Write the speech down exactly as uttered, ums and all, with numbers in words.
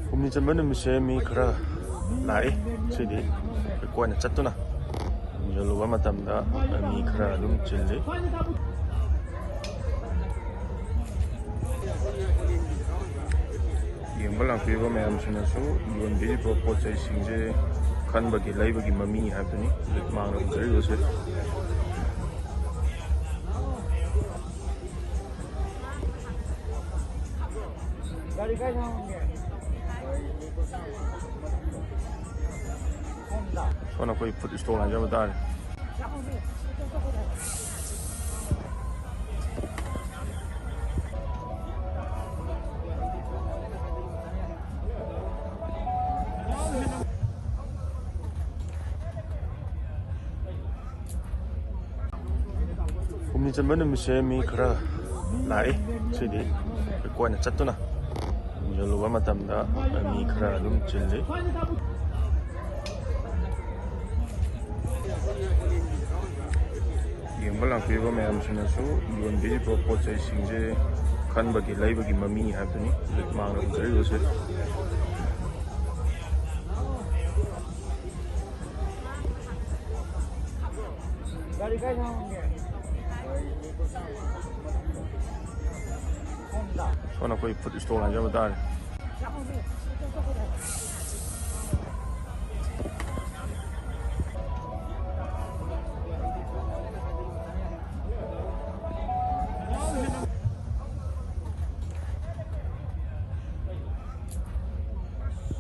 ꯍꯨꯝꯅꯤ ꯆꯟꯕ ꯅꯨꯃꯤꯠꯁꯦ ꯃꯤ ꯈꯔ ꯂꯥꯛꯏ꯫ ꯁꯤꯗꯤ ꯑꯩꯈꯣꯏꯅ ꯆꯠꯇꯨꯅ ꯌꯣꯜꯂꯨꯕ ꯃꯇꯝꯗ ꯃꯤ ꯈꯔ ꯑꯗꯨꯝ ꯆꯤꯜꯂꯤ꯫ ꯌꯦꯡꯕ ꯂꯥꯛꯄꯤꯕ ꯃꯌꯥꯝꯁꯤꯡꯅꯁꯨ ꯌꯣꯟꯕꯤꯔꯤꯕ ꯄꯣꯠ ꯆꯩꯁꯤꯡꯁꯦ ꯈꯟꯕꯒꯤ, ꯂꯩꯕꯒꯤ ꯃꯃꯤ ꯍꯥꯏꯕꯗꯨꯅꯤ ꯍꯧꯖꯤꯛ ꯃꯥꯡꯗ ꯎꯖꯔꯤꯕꯁꯦ꯫ ꯁꯣꯝꯅ ꯑꯩꯈꯣꯏ ꯐꯨꯗ ꯁ꯭ꯇꯣꯜ ꯍꯥꯏꯖꯕ ꯇꯥꯔꯦ꯫ ꯍꯨꯝꯅꯤ ꯆꯟꯕ ꯅꯨꯃꯤꯠꯁꯦ ꯃꯤ ꯈꯔ ꯂꯥꯛꯏ꯫ ꯁꯤꯗꯤ ꯑꯩꯈꯣꯏꯅ ꯆꯠꯇꯨꯅ ꯌꯣꯜꯂꯨꯕ ꯃꯇꯝꯗ ꯃꯤ ꯈꯔ ꯑꯗꯨꯝ ꯆꯤꯜꯂꯤ꯫ ꯌꯦꯡꯕ ꯂꯥꯛꯄꯤꯕ ꯃꯌꯥꯝꯁꯤꯡꯅꯁꯨ ꯌꯣꯟꯕꯤꯔꯤꯕ ꯄꯣꯠ ꯆꯩꯁꯤꯡꯁꯦ ꯈꯟꯕꯒꯤ, ꯂꯩꯕꯒꯤ ꯃꯃꯤ ꯍꯥꯏꯕꯗꯨꯅꯤ ꯍꯧꯖꯤꯛ ꯃꯥꯡꯗ ꯎꯖꯔꯤꯕꯁꯦ꯫ ꯁꯣꯝꯅ ꯑꯩꯈꯣꯏ ꯐꯨꯗ ꯁ꯭ꯇꯣꯜ ꯍꯥꯏꯖꯕ ꯇꯥꯔꯦ꯫